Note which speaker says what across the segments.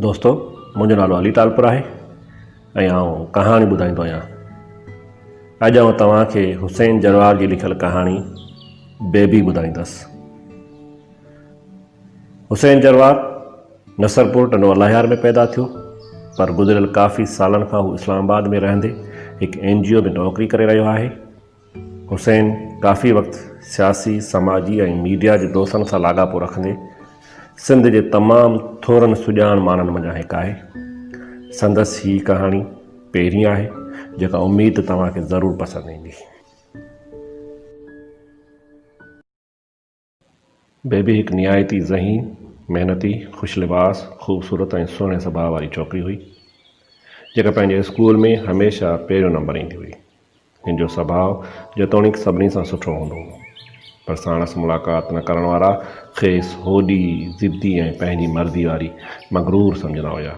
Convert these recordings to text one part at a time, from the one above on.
Speaker 1: دوستو منهنجو نالو علي ٽالپر آهي ۽ آئون ڪهاڻي ٻڌائيندو آهيان. اڄ آئون توهان کي حسين جروار جي لکيل ڪهاڻي بيبي ٻڌائيندس. حسين جروار نصرپور ٽنڊو الاهيار ۾ پيدا ٿيو پر گذريل ڪافي سالن کان هو اسلام آباد ۾ رهندي هڪ اين جي او ۾ نوڪري ڪري رهيو آهي. حسين ڪافي وقت سياسي، سماجي ۽ ميڊيا جي دوستن سان لاڳاپو رکندي سنڌ جي تمام ٿورن سڄاڻ ماڻهن منجهان هڪ آهي. سندس هي ڪهاڻي پهرين آهي جيڪا اميد ته توهان کي ضرور پسند ايندي. بيبي هڪ نهايت ئي ذهين، محنتي، خوش لباس، خوبصورت ۽ سهڻي سڀاء واري ڇوڪري هئي، جيڪا پنهنجي اسڪول ۾ هميشه پهريون نمبر ايندي هئي. هن جو سڀاء جيتوڻيڪ سڀني سان سٺو هوندو هو، پر ساڻس ملاقات نه ڪرڻ وارا کيس هوڏي، ضدي ۽ پنهنجي مرضي واري مغرور سمجهندا هيا.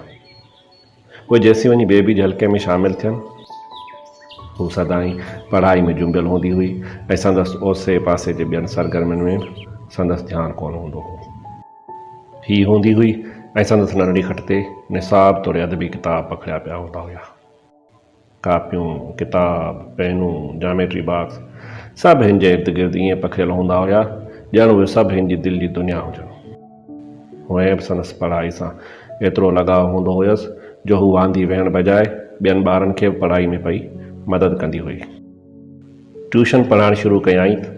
Speaker 1: اهي جيسين وڃي بيبي جي حلقي ۾ شامل ٿين. هو سدائين پڙهائي ۾ جنبيل هوندي هئي ۽ سندس اوسي پاسي جي ٻين سرگرمين ۾ به سندس ڌيان ڪونه هوندو هو. هي هوندي هئي ۽ سندس ننڍڙي کٽ تي نصاب توڙي ادبي ڪتاب پکڙيا پيا هوندا هيا. ڪاپيون، ڪتاب، پينون، جاميٽري باڪس سڀ هن جي ارد گرد ائين پکڙيل هوندا هيا ڄڻ اهي سڀ هن جي دل جي دنيا هجن. هونئن به سندس پڙهائي سان ايترو لڳاء هوندو هيس جو هو واندي ويهڻ بجاء ٻين ٻارن کي به پڙهائي ۾ پئي مدد ڪندي هئي. ٽيوشن پڙهائڻ شروع ڪيائين ته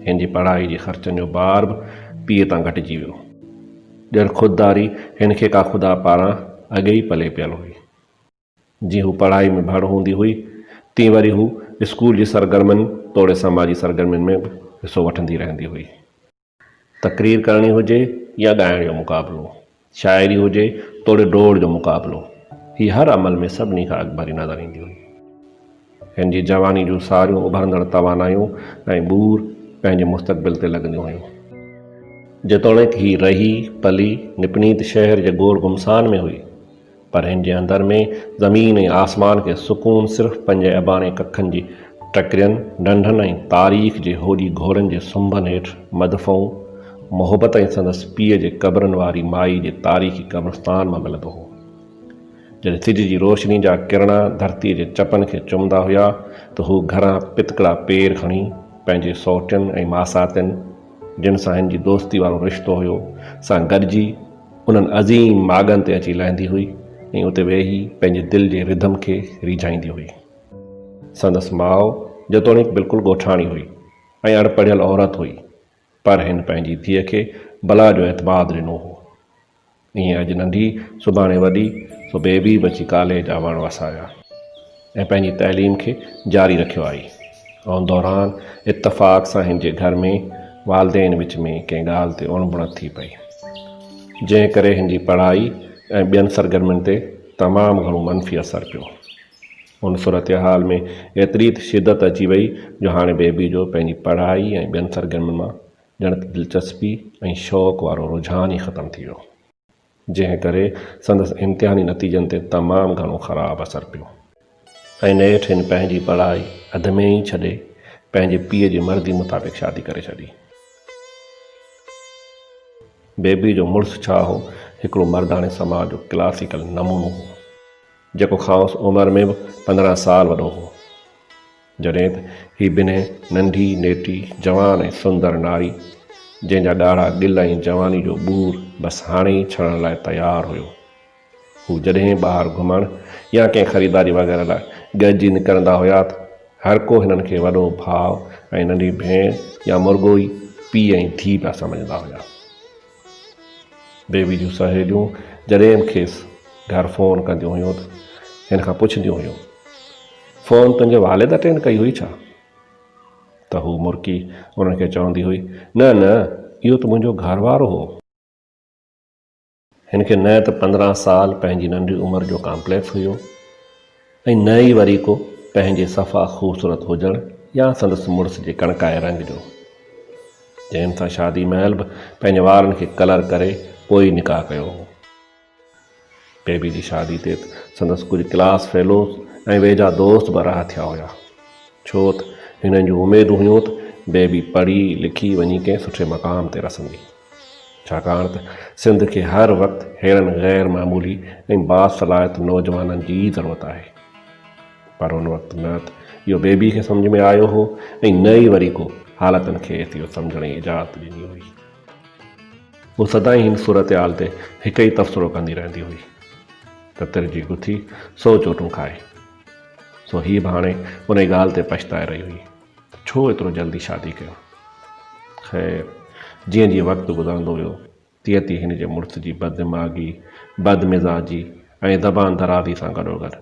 Speaker 1: هن جي پڙهائي جي خرچن جو بار به پيء تان گهٽجي ويو. ڄڻ خودداري هن کي ڪا خدا پاران اڳي ئي پلئه پيل هئي. جيئن هو پڙهائي ۾ ڀڙ هوندي هئي، تيئن وري هو اسڪول جي سرگرمين توڙي سماجي سرگرمين ۾ به حصو وٺندي رهندي هئي. تقرير ڪرڻي هجي يا ڳائڻ جو مقابلو، شاعري هجي توڙي ڊوڙ جو مقابلو، هي هر عمل ۾ سڀني کان اڳڀري نظر ايندي هئي. هن جي جواني جون ساريون اڀرندڙ توانايون ۽ ٻور پنهنجي مستقبل تي لڳنديون هيون. جيتوڻيڪ هي رهي، پلي، نپني ته شهر جي گوڙ گهمسان ۾ هئي، پر هن جي اندر ۾ زمين ۽ آسمان کي سڪون صرف پنهنجي اباڻي ڪکن جي ٽڪرين، ڍنڍن ۽ تاريخ جي هوڏي گهوڙن جي سنڀن هيٺ مدفون محبت ۽ سندس پيء جي قبرن واري مائي جي تاريخي قبرستان مان ملندو هو. جڏهن سج جي روشني جا ڪرڻا ڌرتيء جي چپن کي چمندا هيا ته هو گهران پتڪڙا پير کڻي پنهنجي سئوٽين ۽ ماساتين، جن سان هن جي دوستي وارو رشتو هيو، سان گڏجي انهن عظيم ماڳن تي اچي لهندي هئي ۽ اتي ويهي پنهنجي دل جي رڌم کي ريجهائيندي هئي. سندس ماء جيتوڻيڪ بلڪل ڳوٺاڻي هئي ۽ اڻ پڙهيل عورت هئي، پر هن پنهنجي ڌيء کي بلا جو اعتماد ڏنو هو. ائين اڄ ننڍي سڀاڻي وڏي، سو بيبي به اچي ڪاليج جا وڻ وسايا ۽ پنهنجي تعليم کي جاري رکيو آئي. ان دوران اتفاق سان هن جي گهر ۾ والدين وچ ۾ ڪنهن ڳالهه تي اڻبڻت ٿي پئي، جنهن ڪري هن جي پڙهائي ۽ ٻين سرگرمين تي تمام گهڻو منفي اثر پيو. ان صورتحال ۾ ايتري ته شدت اچي وئي جو هاڻي بيبي جو پنهنجي پڙهائي ۽ ٻين سرگرمين مان ڄڻ ته دلچسپي ۽ شوق وارو رجحان ئي ختم ٿي ويو. جنهن ڪري سندس امتحاني نتيجن تي تمام گهڻو خراب اثر پيو ۽ نيٺ هن پنهنجي پڙهائي اڌ ۾ ئي ڇڏي پنهنجي پيء جي مرضي مطابق شادي ڪري ڇڏي. بيبي جو مڙس ڇا هو، هڪڙو مرداڻي سماج جو ڪلاسيڪل نمونو هو، جيڪو کانئس عمر ۾ به 15 سال وڏو هو. جڏهن ته هي بنهه ننڍي، نيٽي، جوان ۽ سندر ناري، جنهن جا ڳاڙها ڳل ۽ جواني جو ٻور بس هاڻي ئي ڇڻڻ لاء تيار هيو. هو جڏهن ٻاهر گهمڻ يا ڪنهن خريداري وغيره لاء گڏجي نڪرندا هيا ته هر ڪو هنن کي وڏو ڀاء ۽ ننڍي ڀيڻ يا مرڳو ئي پيء ۽ ڌيء پيا سمجهندا هيا. بيبي جون سهيليون جڏهن به کيس گهر فون ڪنديون هيون ته هن کان پڇنديون هيون، فون تنهنجي والد اٽينڊ ڪئي هئي ڇا؟ ته هوء مرڪي انهن کي چوندي هئي، نه نه اهو ته منهنجو گهر وارو هو. هن کي نه ته 15 سال پنهنجي ننڍي عمر جو ڪامپليڪس هيو ۽ نه ئي وري ڪو پنهنجي صفا خوبصورت هجڻ يا سندس مڙس جي ڪڻڪائي رنگ جو. جنهن سان شادي مهل به پنهنجي وارن کي ڪلر ڪري پوء ئي نڪاح ڪيو هو. بيبي جي شادي تي ته سندس ڪجهه ڪلاس فيلوز ۽ ويجها دوست به رها ٿيا هيا. ڇو ته هنن جون اميدون هيون ته بيبي پڙهي لکي وڃي ڪنهن سٺي مقام تي رسندي. ڇاڪاڻ ته سنڌ کي هر وقت ههڙن غير معمولي ۽ باصلاحيت نوجوانن جي ئي ضرورت آهي. پر ان وقت نه ته اهو بيبي کي سمجهه ۾ آيو هو ۽ نه ئي وري ڪو حالتن کيس اهو سمجهڻ جي اجازت ڏني هئي. هو سدائين هن صورتحال تي هڪ ئي تبصرو ڪندي رهندي هئي ته تر جي گٿي سو چوٽون کائي. سو هيء به هاڻي انهي ڳالهه تي پڇتائي رهي هئي ته ڇو ايترو جلدي شادي ڪيم. خير جيئن جيئن وقت گذرندو ويو تيئن تيئن هن جي مڙس جي بددماغي، بدمزاجي ۽ زبان درازي سان گڏوگڏ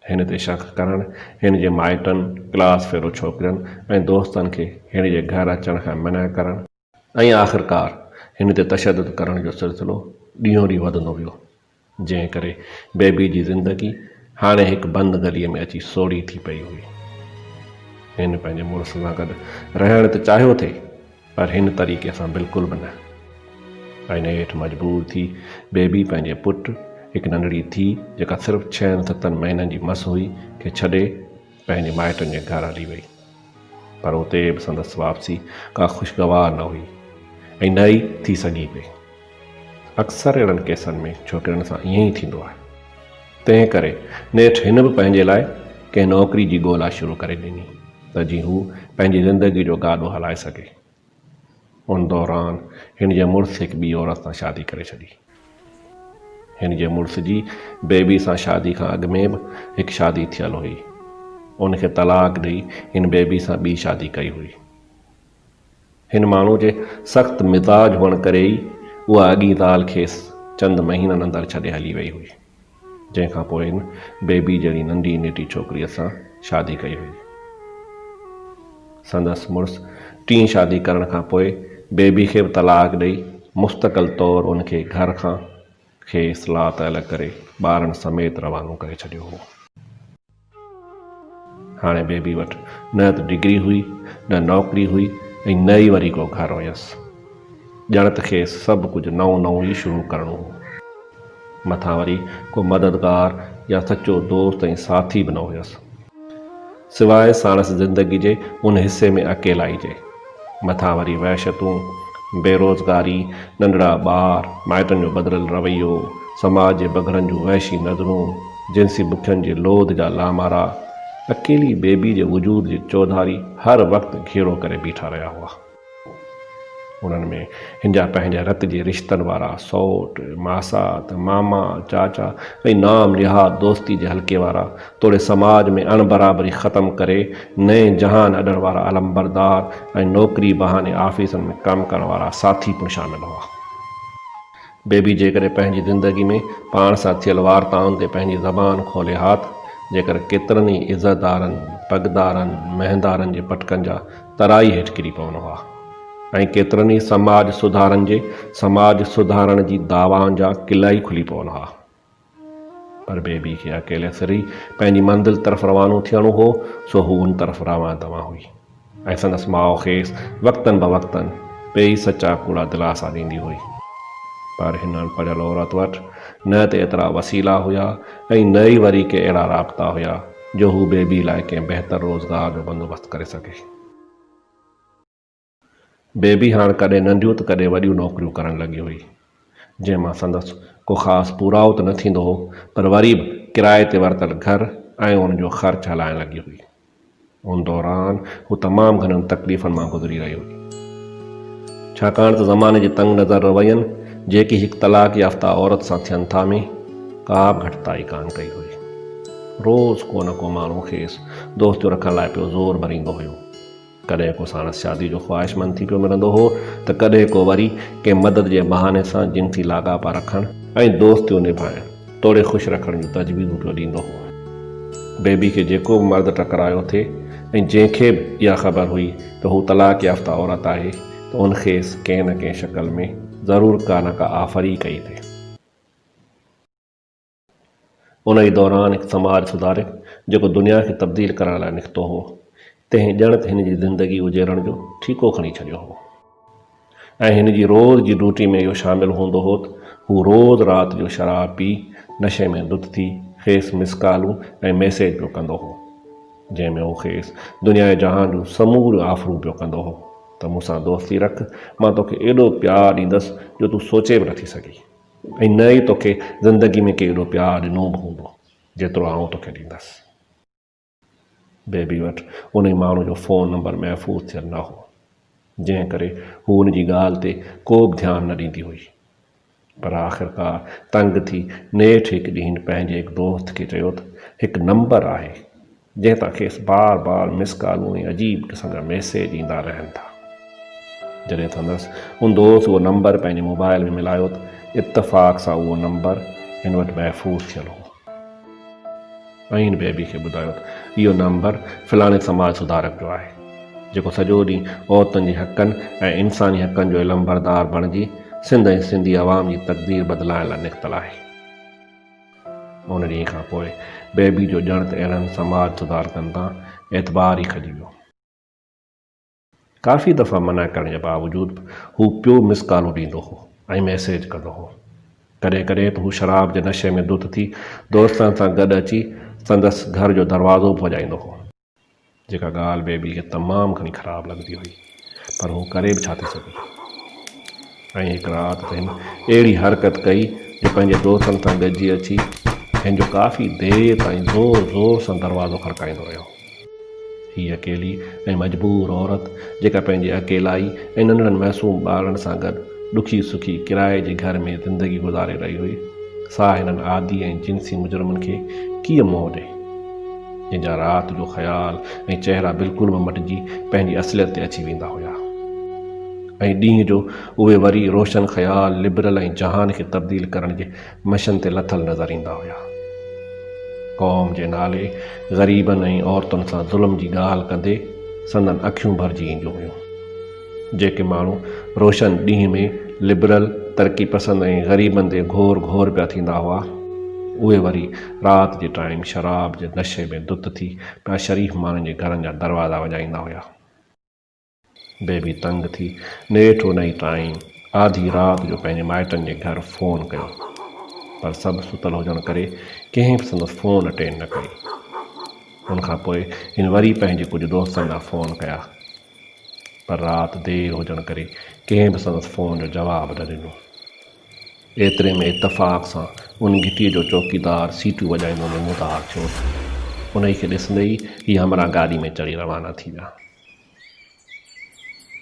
Speaker 1: هن تي شڪ ڪرڻ، هن جي مائٽن، ڪلاس فيلو ڇوڪرين ۽ دوستن کي هن جي گهر اچڻ کان منع ڪرڻ، ۽ آخرڪار هن تي تشدد ڪرڻ جو سلسلو ڏينهون ڏينهن وڌندو ويو، جنهن ڪري بيبي جي زندگي هاڻي هڪ بند گليء ۾ اچي سوڙهي ٿي پئي هئي. هن پنهنجي مڙس سان گڏ رهڻ ته چاهيو ٿي، پر هن طريقي سان بلڪل به نه. ۽ نيٺ مجبور ٿي بيبي پنهنجي پٽ، هڪ ننڍڙي ڌيء جيڪا صرف ڇهن ستن مهينن جي مس هئي، کي ڇڏي پنهنجي مائٽن جي گهر هلي وئي. پر اتي به سندس واپسي ڪا خوشگوار نه هئي ۽ نه ئي ٿي سگهي پئي. اڪثر اهڙن ڪيسن ۾ ڇوڪرين سان ائين ئي ٿيندو آهي. تنهن ڪري نيٺ هن به پنهنجي لاء ڪنهن نوڪري جي ڳولا شروع ڪري ڏني ته جيئن هو پنهنجي زندگي جو گاڏو هلائي سگهي. ان دوران هن جي مڙس هڪ ٻي عورت سان شادي ڪري ڇڏي. هن جي مڙس جي بيبي سان شادي کان اڳ ۾ به هڪ شادي ٿيل هئي. ان کي طلاق ڏئي هن بيبي سان ٻي شادي ڪئي هئي. هن ماڻهو جي سخت مزاج هئڻ ڪري ئي اها اڳين زال کيس چند مهينن اندر ڇڏي هلي وئي هئي. جنهن کان پوء هن بيبي جهڙي ننڍي نيٽي ڇوڪريء سان شادي ڪئي هئي. سندس مڙس ٽين شادي ڪرڻ کان پوء بيبي کي به طلاق ڏئي مستقل طور ان کي گهر کان کيس لاتعلق ڪري ٻارن سميت روانو ڪري ڇڏيو هو. هاڻي بيبي وٽ نه ته ڊگري هئي، نه نوڪري هئي ۽ نه ئي وري ڪو گهر هيس. ڄڻ ته کيس سڀ ڪجهه نئون نئون ئي شروع ڪرڻو هو. مٿان وري ڪو مددگار يا سچو دوست ۽ ساٿي به نه هيس. سواء ساڻس زندگي جي ان حصي ۾ اڪيلائي جي. مٿان وري وحشتون، بيروزگاري، ننڍڙا ٻار، مائٽن جو بدليل رويو، سماج جي بگهڙن جون وحشي نظرون، جنسي بکين جي لوڌ جا لامارا، اڪيلي بيبي جي وجود جي چوڌاري هر وقت گهيرو ڪري بيٺا رهيا هئا. انهن ۾ هن جا پنهنجي رت جي رشتن وارا سئوٽ، ماسات، ماما، چاچا ۽ نام نهاد دوستي جي حلقي وارا توڙي سماج ۾ اڻ برابري ختم ڪري نئين جهان اڏڻ وارا علمبردار ۽ نوڪري بهاني آفيسن ۾ ڪم ڪرڻ وارا ساٿي پڻ شامل هئا. بيبي جيڪڏهن پنهنجي زندگي ۾ پاڻ سان ٿيل وارتائن تي پنهنجي زبان کولي ها ته جيڪر ڪيترن ئي عزتدارن، پڳدارن، مهندارن جي پٽڪن جا ترائي هيٺ ڪري پون ها ۽ ڪيترن ئي سماج سڌارن جي سماج سڌارڻ جي دعوائن جا قلعا ئي کلي پون ها. پر بيبي کي اڪيلي سر ئي پنهنجي منزل طرف روانو ٿيڻو هو، سو هو ان طرف روان دوان هئي ۽ سندس ماء کيس وقتن بوقتن پئي سچا ڪوڙا دلاسا ڏيندي هئي. پر هن اڻپڙهيل عورت وٽ نه ته ايترا وسيلا هيا ۽ نه ئي وري ڪي اهڙا رابطا هيا جو هو بيبي لاء ڪنهن بهتر روزگار جو بندوبست ڪري سگهي. بيبي هاڻ ڪڏهن ننڍيون ته ڪڏهن وڏيون نوڪريون ڪرڻ لڳي هئي، جنهن مان سندس ڪو خاص پورائو ته نه ٿيندو هو، پر وري به ڪرائي تي ورتل گهر ۽ ان جو خرچ هلائڻ لڳي هئي. ان دوران هو تمام گهڻين تڪليفن مان گذري رهي هئي. ڇاڪاڻ ته زماني جي تنگ نظر روين، جيڪي هڪ طلاق يافته عورت سان ٿين ٿا، ۾ ڪا به گهٽتائي ڪانه ڪئي هئي. روز ڪو نه ڪو ماڻهو کيس دوستيون رکڻ لاء پيو زور ڀريندو هيو. ڪڏهن ڪو ساڻس شادي جو خواهشمند ٿي پيو ملندو هو ته ڪڏهن ڪو وري ڪنهن مدد جي بهاني سان جنسي لاڳاپا رکڻ ۽ دوستيون نڀائڻ توڙي خوش رکڻ جون تجويزون پيو ڏيندو هو. بيبي کي جيڪو به مرد ٽڪرايو ٿي ۽ جنهن کي به اها خبر هئي ته هو طلاق يافته عورت آهي ته ان کيس ڪنهن نه ڪنهن شڪل ۾ ضرور ڪا نه ڪا آفر ئي ڪئي ٿي. انهيء دوران هڪ سماج سڌارڪ، جيڪو دنيا کي تبديل ڪرڻ لاء نڪتو هو، تنهن ڄڻ ته هن جي زندگي اجيرڻ جو ٺيڪو کڻي ڇڏيو هو ۽ هن جي روز جي ڊيوٽي ۾ اهو شامل هوندو هو ته هو روز رات جو شراب پي نشي ۾ ڌت ٿي کيس مس ڪالون ۽ ميسيج پيو ڪندو هو، جنهن ۾ هو کيس دنيا جهان جون سموريون آفرون پيو ڪندو هو. ته مون سان دوستي رک، مان توکي ايڏو پيار ڏيندس جو تون سوچي به نٿي سگهين ۽ نه ئي توکي زندگي ۾ ڪنهن ايڏو پيار ڏنو به هوندو، جيترو آئون توکي ڏيندس. بيبي وٽ انهي ماڻهو جو فون نمبر محفوظ ٿيل نه هو، جنهن ڪري هو ان جي ڳالهه تي ڪو به ڌيان نه ڏيندي هئي. پر آخرڪار تنگ ٿي نيٺ هڪ ڏينهن پنهنجي هڪ دوست کي چيو ته هڪ نمبر آهي، جنهن تان کيس بار بار مس ڪالون ۽ عجيب قسم جا ميسيج ايندا رهن ٿا. جڏهن سندس ان دوست اهو نمبر پنهنجي موبائل ۾ ملايو ته اتفاق سان اهو نمبر هن وٽ محفوظ ٿيل هو. ۽ هن بيبي کي ٻڌايو ته اهو نمبر فلاڻي سماج سڌارڪ جو آهي، جيڪو سڄو ڏينهن عورتن جي حقن ۽ انساني حقن جو علمبردار بڻجي سنڌ ۽ سنڌي عوام جي تقدير بدلائڻ لاء نڪتل آهي. ان ڏينهن کان پوء بيبي جو ڄڻ ته اهڙن سماج سڌارڪن تان اعتبار ئي کڄي ويو. ڪافي دفعا منع ڪرڻ جي باوجود به هو پيو مس ڪالون ڏيندو هو ۽ ميسيج ڪندو هو. ڪڏهن ڪڏهن ته هو شراب جي نشي ۾ ڌت ٿي دوستن سان گڏ اچي سندس گهر جو دروازو به وڄائيندو هو. جيڪا ڳالهه بيبي کي تمام گهڻي خراب لڳندي هئي پر هو ڪري به ڇا ٿي سگهي. ۽ هڪ رات ته هن اهڙي حرڪت ڪئي جو پنهنجي دوستن سان گڏجي اچي هن جو ڪافي دير تائين زور زور سان دروازو کڙڪائيندو رهيو. هيء اڪيلي ۽ مجبور عورت، جيڪا پنهنجي اڪيلائي ۽ ننڍڙن معصوم ٻارڙن سان گڏ ڏکي سکي ڪرائي جي گهر ۾ زندگي گذاري رهي هئي، سا هنن عادي ۽ جنسي مجرمن کي ڪيئن منهن ڏئي، جن جا رات جو خيال ۽ چهرا بلڪل به مٽجي پنهنجي اصليت تي اچي ويندا هيا ۽ ڏينهن جو اهي وري روشن خيال، لبرل ۽ جهان کي تبديل ڪرڻ جي مشن تي لٿل نظر ايندا هيا. قوم جي نالي غريبن ۽ عورتن سان ظلم جي ڳالهه ڪندي سندن اکيون ڀرجي اينديون هيون. جيڪي ماڻهو روشن ڏينهن ۾ لبرل، ترقي پسند ۽ غريبن تي گهور گهور پيا ٿيندا هئا، اهي وري رات جي ٽائيم شراب جي نشي ۾ ڌت ٿي پيا شريف ماڻهن جي گهرن جا دروازا وڄائيندا هيا. بيبي تنگ ٿي نيٺ انهي ٽائيم آڌي رات جو پنهنجي مائٽن جي گهر فون ڪيو پر سڀ ستل هجڻ ڪري ڪنهن به سندس فون اٽينڊ نه ڪئي. ان کان پوء هن وري پنهنجي ڪجهه دوستن ڏانهن فون ڪيا پر رات دير هجڻ ڪري ڪنهن به سندس فون جو جواب نه ڏنو. ايتري ۾ اتفاق سان ان گهٽيء جو چوڪيدار سيٽيون وڄائيندو نمودار ٿيو ته انهي کي ڏسندي ئي هي همراهه گاڏي ۾ چڙهي روانا ٿي ويا.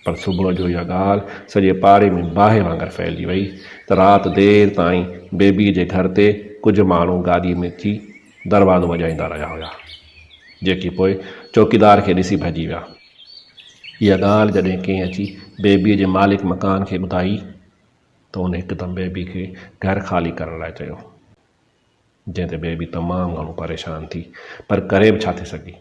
Speaker 1: پر صبح جو اها ڳالهه سڄي پاڙي ۾ باهه وانگر ڦهلجي وئي ته رات دير تائين بيبيء جي گهر تي ڪجهه ماڻهو گاڏيء ۾ اچي دروازو وڄائيندا رهيا هيا، جيڪي پوء چوڪيدار کي ڏسي ڀڄي ويا. اها ڳالهه جڏهن ڪنهن اچي بيبيء جي مالڪ مڪان کي ٻڌائي ته هن هڪدم بيبي کي گهر خالي ڪرڻ لاء چيو، جنهن تي بيبي تمام گهڻو پريشان ٿي، پر ڪري به ڇا ٿي سگهي.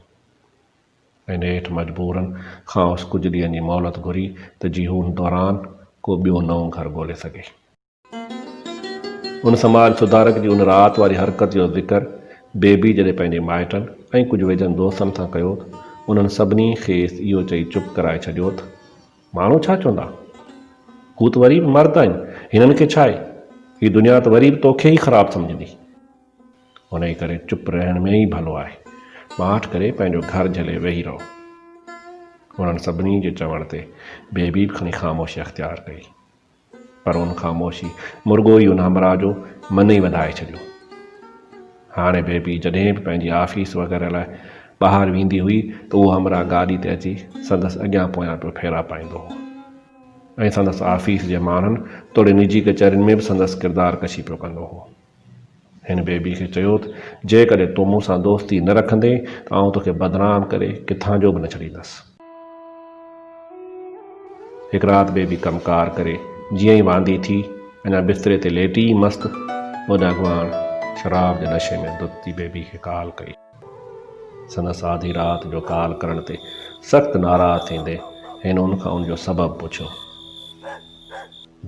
Speaker 1: ۽ نيٺ مجبورن کانئس ڪجهه ڏينهن جي مهلت گهري ته جي هو ان دوران ڪو ٻيو نئون گهر ڳولي سگهي. ان سماج سڌارڪ جي ان رات واري حرڪت جو ذڪر بيبي جڏهن پنهنجي مائٽن ۽ ڪجهه ويجهن دوستن سان ڪيو ته انهن سڀني کيس اهو چئي چپ ڪرائي ڇڏيو ته ماڻهو ڇا چوندا؟ هو ته وري به مرد آهن، هنن کي ڇا آهي؟ هي دنيا ته وري به توکي ئي خراب سمجهندي. انهيء ڪري چپ رهڻ ۾ ئي ڀلو آهي. ماٺ ڪري پنهنجو گهر جهلي ويهي رهو. انهن سڀني جي چوڻ تي بيبي به کڻي خاموشي اختيار ڪئي. پر ان خاموشي مرڳو ئي ان همراهه جو من ئي وڌائي ڇڏيو. هاڻي بيبي جڏهن به پنهنجي آفيس وغيره لاء ٻاهر ويندي هئي ته اهو همراهه گاڏي تي اچي سندس اڳيان پويان پيو ڦيرا پائيندو هو ۽ سندس آفيس جي ماڻهن توڙي نجي ڪچهرين ۾ به سندس ڪردار ڪشي پيو ڪندو هو. هن بيبي کي چيو ته جيڪڏهن تون مون سان دوستي نه رکندين ته آئون توکي بدنام ڪري ڪٿان جو به نه ڇڏيندس. هڪ رات بيبي ڪم ڪار ڪري جيئن ئي واندي ٿي، اڃا بستري تي ليٽي ئي مس ته ان اڳواڻ شراب جي نشي ۾ ڌت ٿي بيبي کي ڪال ڪئي. سندس آڌي رات جو ڪال ڪرڻ تي سخت ناراض ٿيندي هن ان کان ان جو سبب پڇيو.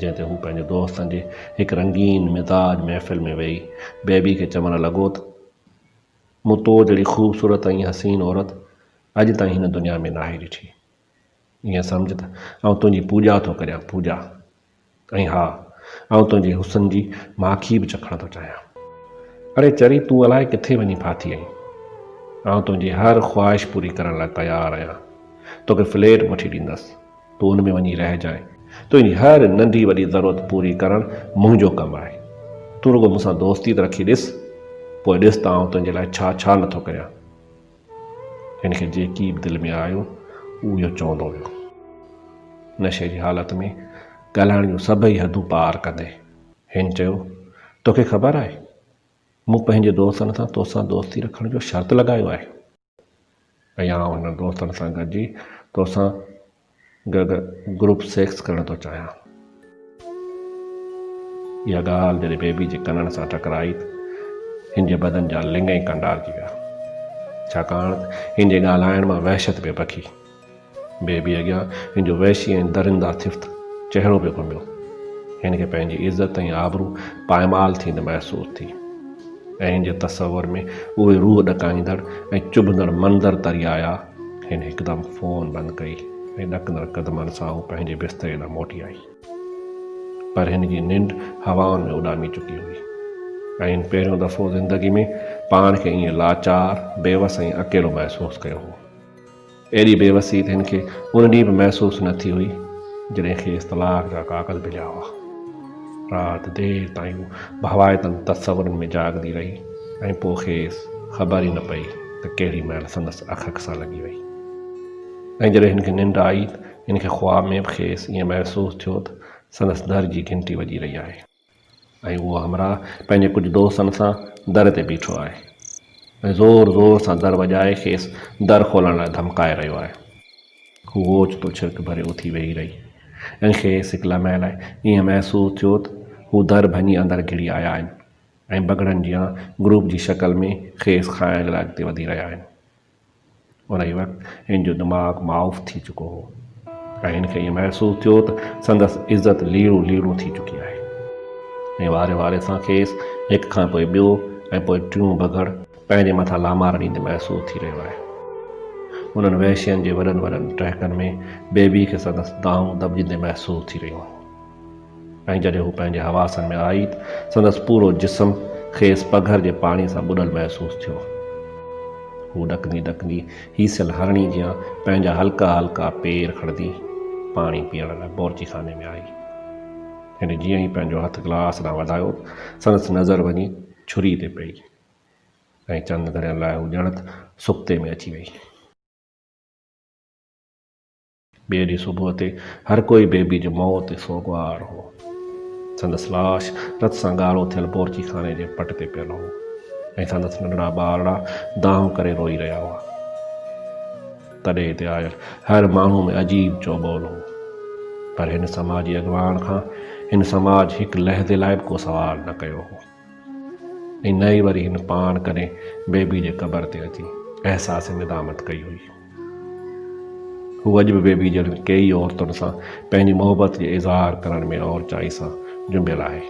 Speaker 1: جنهن تي هو پنهنجي دوستن جي هڪ رنگين مزاج محفل ۾ ويهي بيبي کي چوڻ لڳو ته، مون تو جهڙي خوبصورت ۽ حسين عورت اڄ تائين هن دنيا ۾ ناهي ڏٺي. ائين سمجهه ته آئون تنهنجي پوڄا ٿو ڪريان، پوڄا. ۽ ها، آئون تنهنجي حسن جي ماکي به چکڻ ٿو چاهيان. اڙي چري تون الائي ڪٿي وڃي ڦاٿي آهين. آئون تنهنجي هر خواهش پوري ڪرڻ لاء تيار آهيان. توکي فليٽ به وٺي ڏيندس. تون ان ۾ وڃي رهجانء. تنهنجي هر ننڍي وڏي ضرورت پوري ڪرڻ منهنجو ڪم آهي. تون رڳو مون سان دوستي ته رکي ڏس، پوء ڏس ته آئون تنهنجي لاء ڇا ڇا نٿو ڪريان. هن کي جيڪي به دل ۾ آيو، هو اهو چوندو ويو. نشي جي حالت ۾ ڳالهائڻ جون سڀئي حدون پار ڪندي، هن چيو، توکي خبر آهي، مون پنهنجي دوستن سان توسان دوستي رکڻ جو شرط لڳايو آهي. ۽ آئون هنن دوستن سان گڏجي توسان گڏ گروپ سيڪس ڪرڻ ٿو چاهيان. اها ڳالهه جڏهن بيبي جي ڪنن سان ٽڪرائي ته هن جي بدن جا لڱ ئي ڪنڊارجي ويا. ڇاڪاڻ ته هن جي ڳالهائڻ مان وحشت پئي بکي. بيبي اڳيان هن جو وحشي ۽ درنده صفت چهرو پئي گهميو. هن کي پنهنجي عزت ۽ آبرو پائمال ٿيندي محسوس ٿي ۽ هن جي تصور ۾ اهي روح ڏڪائيندڙ ۽ چڀندڙ منظر تري آيا. هن هڪدم فون بند ڪئي ۽ ڏڪندڙ قدمن سان هو پنهنجي بستري ڏانهن موٽي آئي. پر هن جي ننڊ هوائن ۾ اڏامي چڪي هئي ۽ هن پهريون دفعو زندگي ۾ پاڻ کي ائين لاچار، بيوس ۽ اڪيلو محسوس ڪيو هو. ايڏي بي وسي ته هن کي ان ڏينهن به محسوس نه ٿي هئي، جڏهن کيس طلاق جا ڪاغذ مليا هئا. رات دير تائين هو ڀوائتن تصورن ۾ جاڳندي رهي ۽ پوء کيس خبر ئي نه پئي ته ڪهڙي مهل سندس اک اک سان لڳي وئي ۽ جڏهن هن کي ننڊ آئي ته هن کي خواب ۾ به کيس ائين محسوس ٿيو ته سندس در جي گهنٽي وڄي رهي آهي. ۽ اهو همراهه پنهنجي ڪجهه دوستن سان در تي بيٺو آهي ۽ زور زور سان در وڄائي کيس در کولڻ لاء ڌمڪائي رهيو آهي. هوء اوچتو ڇرڪ ڀري اٿي ويهي رهي ۽ کيس هڪ لمحي لاء ائين محسوس ٿيو ته هو در ڀڃي اندر گهڙي آيا آهن ۽ بگهڙن جيان گروپ جي شڪل ۾ کيس کائڻ لاء اڳتي وڌي رهيا آهن. انهيء وقت هن جو دماغ مائوف ٿي چڪو هو ۽ هن کي ائين محسوس ٿيو ته سندس عزت ليڙون ليڙون ٿي چڪي آهي ۽ واري واري سان کيس هڪ کان پوء ٻيو ۽ پوء ٽيون بگهڙ پنهنجي مٿان لامار ڏيندي محسوس ٿي رهيو آهي. انهن وحشين جي وڏن وڏن ٽهڪن ۾ بيبي کي سندس دانهون دٻجندي محسوس ٿي رهيون هيون. ۽ جڏهن هوء پنهنجي حواسن ۾ آئي ته سندس پورو جسم کيس پگهر جي پاڻي سان ٻڏل محسوس ٿيو. هوء ڏڪندي ڏڪندي هيسيل هرڻي جيان پنهنجا هلڪا هلڪا پير کڻندي پاڻي پيئڻ لاء بورچي خاني ۾ آئي. هن جيئن ئي پنهنجو هٿ گلاس ڏانهن وڌايو ته سندس نظر وڃي ڇري تي پئي ۽ چند گهڙين لاء هوء ڄڻ ته سڪتي ۾ اچي وئي. ٻئي ڏينهن صبح تي هر ڪوئي بيبي جي موت تي سوڳوار هو. سندس لاش رت سان ڳاڙهو ٿيل بورچي خاني جي پٽ تي پيل هو ۽ سندس ننڍڙا ٻارڙا دانهون ڪري روئي رهيا هئا. تڏي تي آيل هر ماڻهو ۾ عجيب چوٻول هو. پر هن سماجي اڳواڻ کان هن سماج هڪ لحظي لاء به ڪو سوال نه ڪيو هو. ۽ نه ئي وري هن پاڻ ڪڏهن بيبي جي قبر تي اچي احساس ندامت ڪئي هئي. هو اڄ به بيبي جهڙين ڪيئي عورتن سان پنهنجي محبت جي اظهار ڪرڻ ۾ اورچائي سان جنبيل آهي.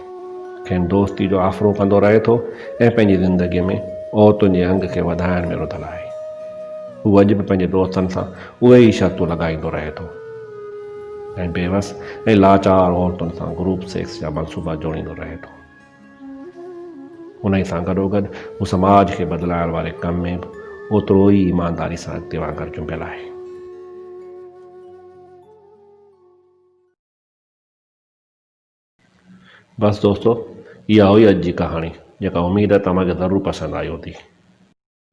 Speaker 1: کين دوستي جو آفرون ڪندو رهي ٿو ۽ پنهنجي زندگيء ۾ عورتن جي انگ کي وڌائڻ ۾ رڌل آهي. هو اڄ به پنهنجي دوستن سان اهي ئي شرطون لڳائيندو رهي ٿو ۽ بيوس ۽ لاچار عورتن سان گروپ سيڪس جا منصوبا جوڙيندو رهي ٿو. انهيء سان گڏوگڏ هو سماج کي بدلائڻ واري ڪم ۾ به اوترو ئي ايمانداري سان اڳتي وانگر جنبيل آهي. بس دوستو اها هئي اڄ جي ڪهاڻي جيڪا اميد آهي توهان کي ضرور پسند آئي هوندي.